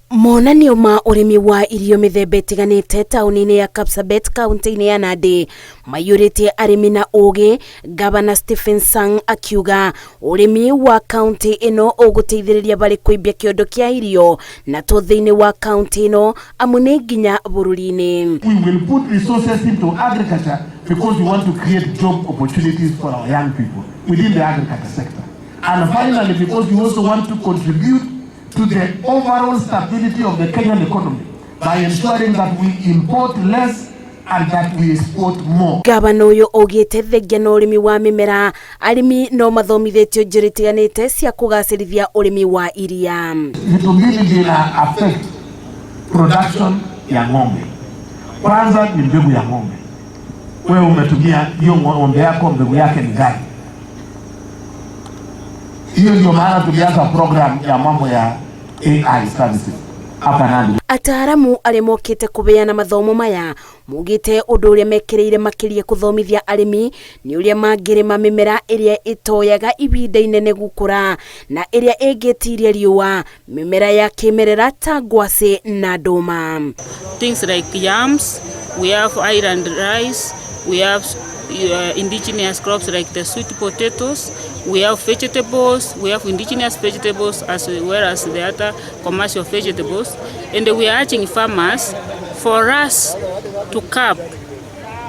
Monanio ma ũrĩmi wa irio mĩthemba ĩtiganĩte taũni-inĩ ya Kapsabet kaunti-inĩ ya Nandi maiyũrĩtie arĩmi na ũgĩ. Gavana Stephen Sang akiuga ũrĩmi wa kaunti ĩno ũgũteithĩrĩria barĩ kũimbia kĩondo kĩa irio na to thĩinĩ wa kaunti ĩno amu nĩ nginya bũrũri-inĩ. We will put resources into agriculture because we want to create job opportunities for our young people within the agriculture sector. And finally, because we also want to contribute to the overall stability of the Kenyan economy by ensuring that we import less and that we export more. Gavana ũyũ augĩte thengia na ũrĩmi wa mĩmera, arĩmi no mathomithĩtio njĩra itiganĩte cia kũgacĩrithia ũrĩmi wa iria. Vitu mbili vina affect production ya ng'ombe. Kwanza ni mbegu ya ng'ombe. Wewe umetumia hiyo ng'ombe yako, mbegu yake ni gani? Hiyo ndio maana tulianza program ya mambo ya AI services hapa Nandi. Ataaramu arĩa mokĩte kũbeana mathomo maya maugĩte ũndũ ũrĩa mekĩrĩire makĩria kũthomithia arĩmi nĩ ũrĩa mangĩrĩma mĩmera ĩrĩa ĩtoyaga ihinda inene gũkũra na ĩrĩa ĩngĩtiria riũa, mĩmera ya kĩmerera ta ngwacĩ na ndũma. Things like yams, we have island rice, we have indigenous crops like the sweet potatoes, we have vegetables, we have indigenous vegetables as well as the other commercial vegetables. And we are urging farmers for us to curb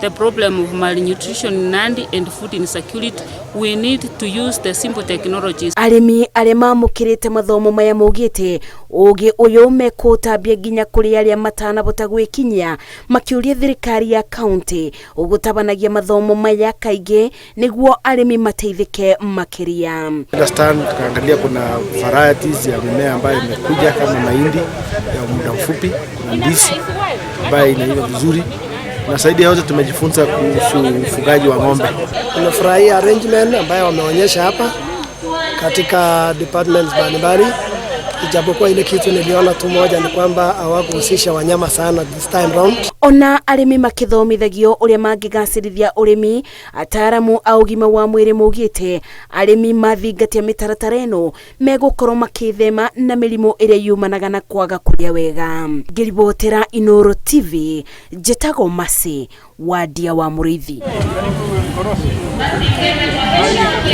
the problem of malnutrition in Nandi and food insecurity, we need to use the simple technologies. Arĩmi arĩa mamũkĩrĩte mathomo maya maugĩte ũgĩ ũyũ mekũũtambia nginya kũrĩ arĩa matanabota gwĩkinyia, makĩũria thirikari ya kaunti ũgũtabanagia mathomo maya kaingĩ nĩguo arĩmi mateithĩke makĩria. Understand, tukaangalia kuna varieties ya mimea ambayo imekuja kama mahindi ya muda mfupi, kuna ndizi ambayo inaiva vizuri, na zaidi ya yote tumejifunza kuhusu ufugaji wa ng'ombe. Tunafurahia arrangement ambayo wameonyesha hapa katika departments mbalimbali, ijapokuwa ile kitu niliona tu moja ni kwamba hawakuhusisha wanyama sana this time round. Ona arĩmi makĩthomithagio ũrĩa mangĩgacĩrithia ũrĩmi, ataaramu a ũgima wa mwĩrĩ maugĩte arĩmi mathingatia mĩtaratara ĩno megũkorwo makĩthema na mĩrimũ ĩrĩa yumanaga na kwaga kũrĩa wega. Ngĩribotera Inooro TV, njĩtagwo Mercy Wandia wa Mũrĩithi.